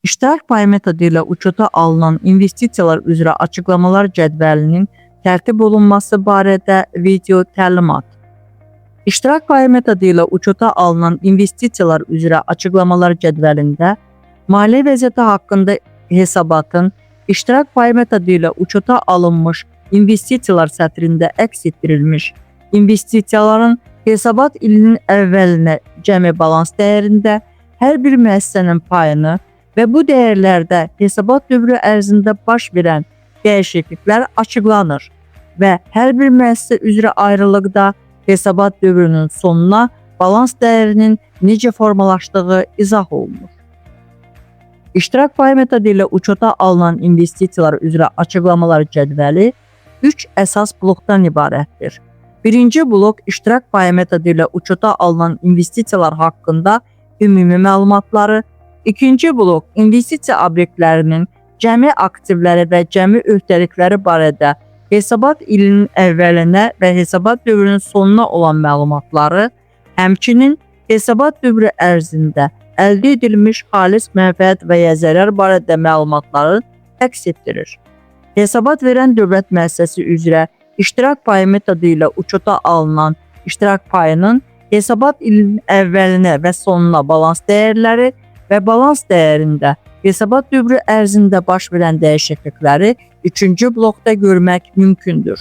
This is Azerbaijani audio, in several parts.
İştirak payı metodu ilə uçota alınan investisiyalar üzrə açıqlamalar cədvəlinin tərtib olunması barədə video təlimat. İştirak payı metodu ilə uçota alınan investisiyalar üzrə açıqlamalar cədvəlində maliyyə vəziyyəti haqqında hesabatın iştirak payı metodu ilə uçota alınmış investisiyalar sətrində əks etdirilmiş investisiyaların hesabat ilinin əvvəlinə cəmi balans dəyərində hər bir müəssisənin payını və bu dəyərlərdə hesabat dövrü ərzində baş verən dəyişikliklər açıqlanır və hər bir müəssisə üzrə ayrılıqda hesabat dövrünün sonuna balans dəyərinin necə formalaşdığı izah olunur. İştirak payı metodu ilə uçota alınan investisiyalar üzrə açıqlamalar cədvəli 3 əsas blokdan ibarətdir. Birinci blok iştirak payı metodu ilə uçota alınan investisiyalar haqqında ümumi məlumatları, ikinci blok investisiya obyektlərinin cəmi aktivləri və cəmi öhdəlikləri barədə hesabat ilinin əvvəlinə və hesabat dövrünün sonuna olan məlumatları, həmçinin hesabat dövrü ərzində əldə edilmiş xalis mənfəət və ya zərər barədə məlumatları əks etdirir. Hesabat verən dövlət müəssisəsi üzrə iştirak payı metodu ilə uçota alınan iştirak payının hesabat ilinin əvvəlinə və sonuna balans dəyərləri və balans dəyərində hesabat dövrü ərzində baş verən dəyişiklikləri üçüncü blokda görmək mümkündür.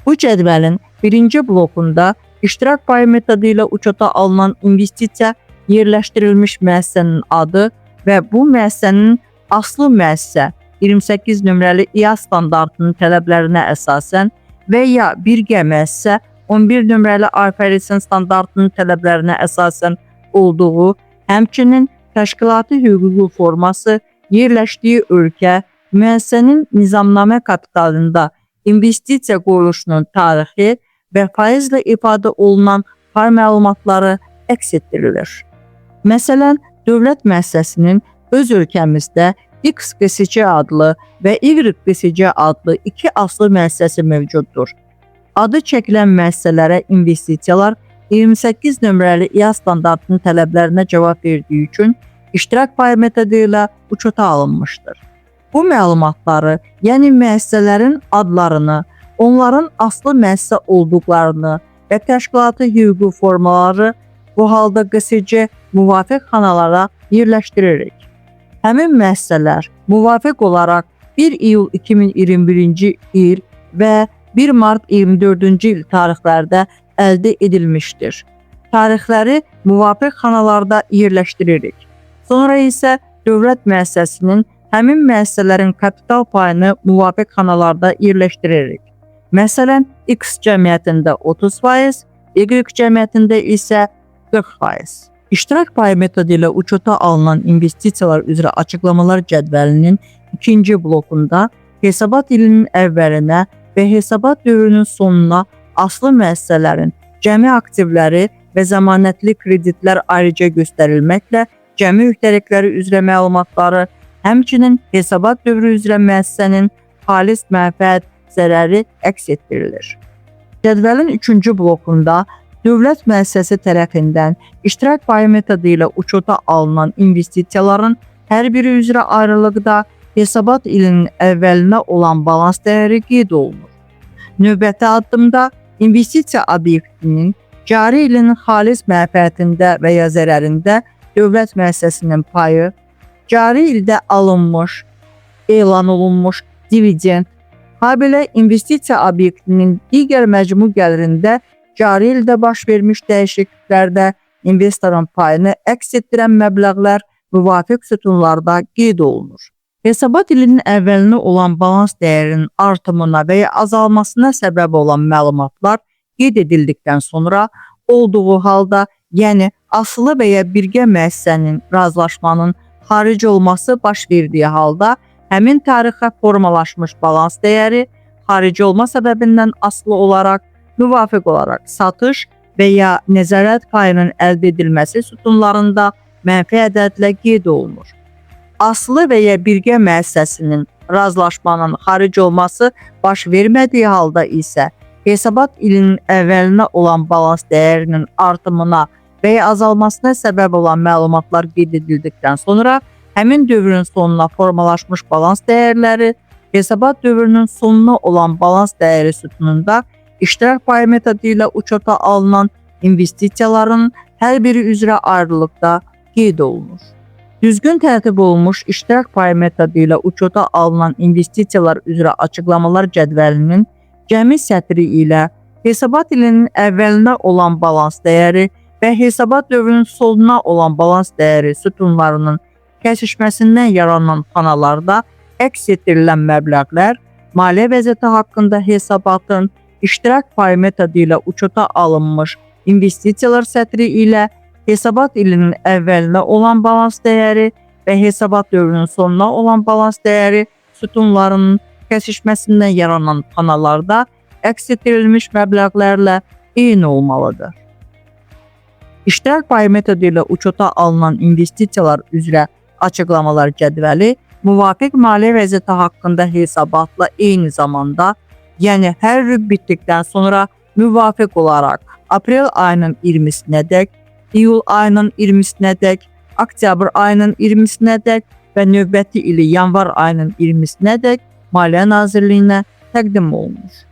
Bu cədvəlin birinci blokunda iştirak payı metodu ilə uçota alınan investisiya yerləşdirilmiş müəssisənin adı və bu müəssisənin asılı müəssisə 28 nömrəli İA standartının tələblərinə əsasən və ya birgə müəssisə 11 nömrəli IFRS standartının tələblərinə əsasən olduğu, həmçinin təşkilati hüquqi forması, yerləşdiyi ölkə, müəssisənin nizamnamə kapitalında investisiya qoyuluşunun tarixi və faizlə ifadə olunan pay məlumatları əks etdirilir. Məsələn, dövlət müəssisəsinin öz ölkəmizdə XQSC adlı və YQSC adlı iki asılı müəssisəsi mövcuddur. Adı çəkilən müəssisələrə investisiyalar 28 nömrəli İA standartının tələblərinə cavab verdiyi üçün iştirak payı metodu ilə uçota alınmışdır. Bu məlumatları, yəni müəssisələrin adlarını, onların asılı müəssisə olduqlarını və təşkilati hüquqi formaları bu halda QSC müvafiq xanalara yerləşdiririk. Həmin müəssisələr müvafiq olaraq 1 iyul 2021-ci il və 1 mart 24-cü il tarixlərdə əldə edilmişdir. Tarixləri müvafiq xanalarda yerləşdiririk. Sonra isə dövlət müəssisəsinin həmin müəssisələrin kapital payını müvafiq xanalarda yerləşdiririk. Məsələn, X cəmiyyətində 30%, Y cəmiyyətində isə 40%. İştirak payı metodu ilə uçota alınan investisiyalar üzrə açıqlamalar cədvəlinin ikinci blokunda hesabat ilinin əvvəlinə və hesabat dövrünün sonuna asılı müəssisələrin cəmi aktivləri və zəmanətli kreditlər ayrıca göstərilməklə cəmi öhdəlikləri üzrə məlumatları, həmçinin hesabat dövrü üzrə müəssisənin xalis mənfəət zərəri əks etdirilir. Cədvəlin üçüncü blokunda dövlət müəssisəsi tərəfindən iştirak payı metodu ilə uçota alınan investisiyaların hər biri üzrə ayrılıqda hesabat ilinin əvvəlinə olan balans dəyəri qeyd olunur. Növbəti addımda investisiya obyektinin cari ilin xalis mənfəətində və ya zərərində dövlət müəssisəsinin payı, cari ildə alınmış, elan olunmuş dividend, habelə investisiya obyektinin digər məcmu gəlirində cari ildə baş vermiş dəyişikliklərdə investorun payını əks etdirən məbləğlər müvafiq sütunlarda qeyd olunur. Hesabat ilinin əvvəlinə olan balans dəyərinin artımına və ya azalmasına səbəb olan məlumatlar qeyd edildikdən sonra olduğu halda, yəni asılı və ya birgə müəssisənin razılaşmanın xarici olması baş verdiyi halda həmin tarixə formalaşmış balans dəyəri xarici olma səbəbindən asılı olaraq müvafiq olaraq satış və ya nəzarət payının əldə edilməsi sütunlarında mənfi ədədlə qeyd olunur. Asılı və ya birgə müəssisəsinin razılaşmanın xarici olması baş vermədiyi halda isə hesabat ilinin əvvəlinə olan balans dəyərinin artımına və ya azalmasına səbəb olan məlumatlar qeyd edildikdən sonra həmin dövrün sonuna formalaşmış balans dəyərləri hesabat dövrünün sonuna olan balans dəyəri sütununda iştirak payı metodu ilə uçota alınan investisiyaların hər biri üzrə ayrılıqda qeyd olunur. Düzgün tərtib olunmuş iştirak payı metodu ilə uçota alınan investisiyalar üzrə açıqlamalar cədvəlinin cəmi sətri ilə hesabat ilinin əvvəlində olan balans dəyəri və hesabat dövrünün sonuna olan balans dəyəri sütunlarının kəsişməsindən yaranan xanalarda əks etdirilən məbləğlər maliyyə vəziyyəti haqqında hesabatın iştirak payı metodu ilə uçota alınmış investisiyalar sətri ilə hesabat ilinin əvvəlinə olan balans dəyəri və hesabat dövrünün sonuna olan balans dəyəri sütunlarının kəsişməsindən yaranan xanalarda əks etdirilmiş məbləğlərlə eyni olmalıdır. İştirak payı metodu ilə uçota alınan investisiyalar üzrə açıqlamalar cədvəli müvafiq maliyyə vəziyyəti haqqında hesabatla eyni zamanda, yəni hər rüb bitdikdən sonra müvafiq olaraq aprel ayının 20-sinədək, iyul ayının 20-sinədək, oktyabr ayının 20-sinədək və növbəti ili yanvar ayının 20-sinədək Maliyyə Nazirliyinə təqdim olunur.